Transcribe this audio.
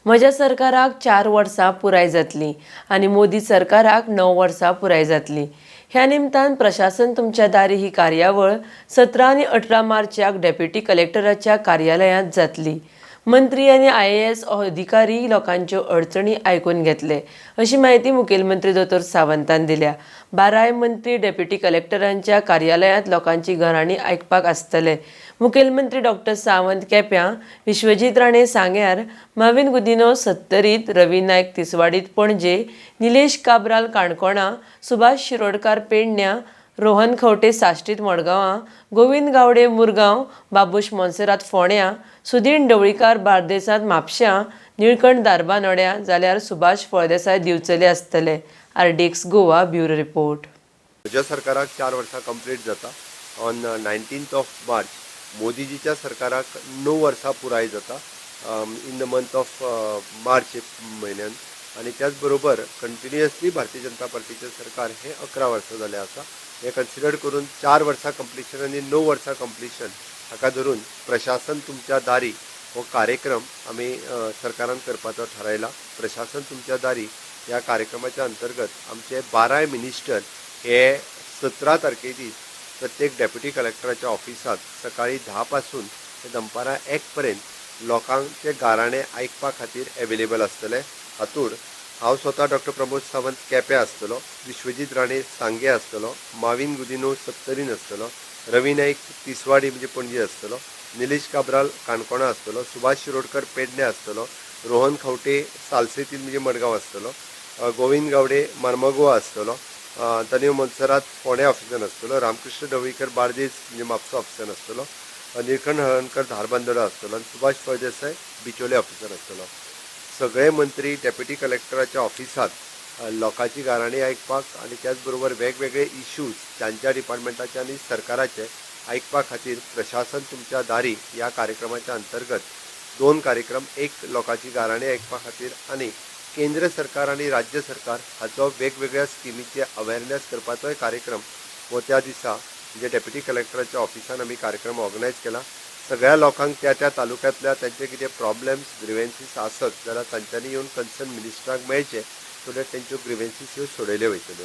म्हज्या सरकाराक 4 वर्सां पुराय जातलीं आनी मोदी सरकाराक 9 वर्सां पुराय जातलीं. ह्या निमतान प्रशासन तुमच्या दारी ही कार्यावळ 17 आनी 18 मार्चाक डेप्युटी कलेक्टराच्या कार्यालयांत जातली. मंत्री आनी आयएएस अधिकारी लोकांच्यो अडचणी आयकून घेतले, अशी म्हायती मुखेलमंत्री दोतोर सावंतान दिल्या. बाराय मंत्री डेप्युटी कलेक्टरांच्या कार्यालयांत लोकांची गाराणीं आयकपाक आसतले. मुखेलमंत्री डॉक्टर सावंत केप्यां, विश्वजीत राणे सांग्यार, माविन गुदिनो सत्तरीत, रवी नायक तिसवाडीत पणजे, निलेश काब्राल काणकोणा, सुभाष शिरोडकार पेडण्यां, रोहन खंवटे साश्टीत मडगांवां, गोविंद गावडे मुरगांव, बाबूश मोन्सेरात फोंड्यां, सुदीन ढवळीकार बार्देसांत म्हापश्यां, निळकंठ धारबानोड्यां जाल्यार सुभाष फळदेसाय दिवचले आसतले. RDX Goa, bureau report. म्हज्या सरकाराक 4 वर्सां कंप्लीट जाता ऑन 19th of March. मोदीजीच्या सरकाराक 9 वर्सां पुराय जाता in the month of March म्हयन्यान. आनी त्याच बरोबर कंटिन्युअसली भारतीय जनता पार्टीचें सरकार हें 11 वर्सां जालें आसा. हें कन्सिडर करून 4 वर्सां कंप्लिशन आनी 9 वर्सां कंप्लिशन हाका धरून प्रशासन तुमच्या दारी हो कार्यक्रम आमी सरकारान करपाचो थारायला. प्रशासन तुमच्या दारी ह्या कार्यक्रमाच्या अंतर्गत आमचे बाराय मिनिस्टर हे 17 तारखे दीस प्रत्येक डेप्युटी कलेक्टराच्या ऑफिसांत सकाळी 10 पासून ते दनपारां 1 पर्यंत लोकांचे गाराणे आयकपा खातीर एवेलेबल आसतले. हातूंत हांव स्वता डॉक्टर प्रमोद सावंत केप्यां आसतलो, विश्वजीत राणे सांगे आसतलो, माविन गुदिनो सत्तरीन आसतलो, रवी नाईक तिसवाडी म्हणजे पणजी आसतलो, निलेश काब्राल काणकोणा आसतलो, सुभाष शिरोडकर पेडणे आसतलो, रोहन खंवटे सालसेतीन म्हणजे मडगांव आसतलो, गोविंद गावडे मार्मागोवा आसतलो, आंतोनियो मोन्सेरात फोंडें ऑफिसान आसतलो, रामकृष्ण ढवळीकर बार्देस म्हणजे म्हापसा ऑफिसान आसतलो, निळकंठ हळर्णकर धारबांदोडा आसतलो आनी सुभाष फळदेसाय बिचोले ऑफिसान आसतलो. सगळे मंत्री डेप्युटी कलेक्टराच्या ऑफिसांत लोकांची गाराणी आयकपाक आनी त्याच बरोबर वेगवेगळे इश्यूज तांच्या डिपार्टमेंटाचे आनी सरकाराचे आयकपा खातीर प्रशासन तुमच्या दारी ह्या कार्यक्रमाच्या अंतर्गत दोन कार्यक्रम, एक लोकांची गाराणी आयकपा खातीर आनी केंद्र सरकार आनी राज्य सरकार हाचो वेगवेगळ्या स्किमीचे अवेरनेस करपाचोय कार्यक्रम हो त्या दिसा म्हणजे डेप्युटी कलेक्टराच्या ऑफिसान आमी कार्यक्रम ऑर्गनायज केला. सगळ्या लोकांक त्या त्या तालुक्यांतल्या तांचे कितें प्रॉब्लेम्स, ग्रिवेन्सीस आसत जाल्यार तांच्यांनी येवन कन्सर्न मिनिस्टराक मेळचे, सो that तेंच्यो ग्रिवेन्सीस ह्यो सोडयल्यो वयतल्यो.